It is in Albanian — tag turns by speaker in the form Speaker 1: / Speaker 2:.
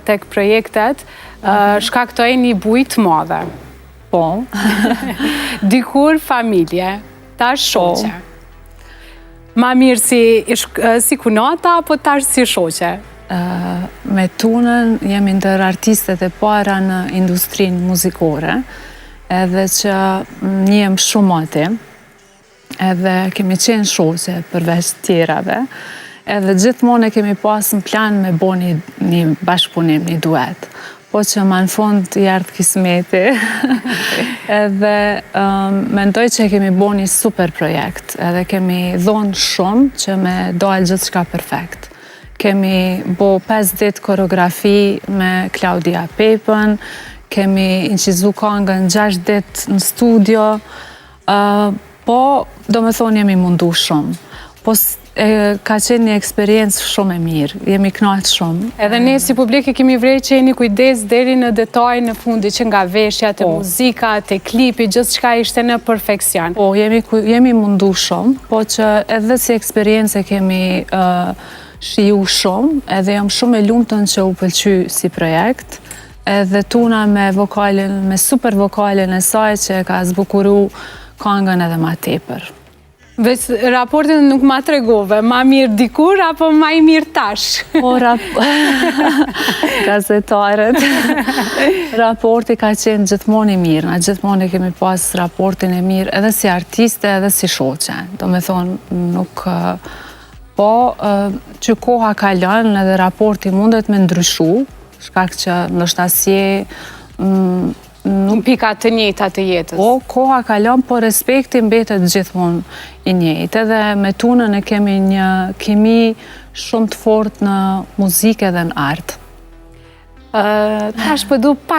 Speaker 1: Tek projektet, shkaktoi një bujë të madhe.
Speaker 2: Po.
Speaker 1: Dikur familje, tash po. shoqe. Ma mirë si, si kunata, apo tash si shoqe?
Speaker 2: Me Tunën jemi ndër artistet e para në industrinë muzikore, edhe që njihem shumë moti, edhe kemi qenë shoqe përveç tjerave, edhe gjithmonë e kemi pas në plan me bo një, një bashkëpunim, një duet. Po që ma në fund i erdh kismeti, edhe um, mendoj që kemi bo një super projekt, edhe kemi dhonë shumë që me dalë gjithçka perfekt. Kemi bo 5 ditë koreografi me Klaudia Pepën, kemi incizu kangën 6 ditë në studio, Po, domethonë jemi mundu shumë. Po, e, ka qenë një eksperiencë shumë e mirë, jemi knaqë shumë.
Speaker 1: Edhe ne si publik e kemi vrejt që jeni kujdes deri në detaj në fundi, që nga veshja, te po. muzika, te klipi, gjithçka ishte në perfeksion.
Speaker 2: Po, jemi, jemi mundu shumë, po që edhe si eksperiencë e kemi uh, shiju shumë, edhe jam shumë e lumtun që u pëlqy si projekt. Edhe Tuna me vokalin, me super vokalin e saj që e ka zbukuru kangën edhe ma tepër.
Speaker 1: Veç raportin nuk ma tregove, ma mirë dikur apo ma i mirë tash?
Speaker 2: Po, rap... gazetarët. Raporti ka qenë gjithmonë i mirë, na gjithmonë e kemi pas raportin e mirë edhe si artiste edhe si shoqe. Domethonë, nuk... Po, që koha kalon edhe raporti mundet me ndryshu, Shkak që ndoshta s'je
Speaker 1: mm, në pika të njëjta të jetës.
Speaker 2: Po, koha kalon, po respekti mbetet gjithmonë i njëjtë. Edhe me Tunën e kemi një kimi shumë të fortë në muzikë edhe në art.
Speaker 1: Tash po du pak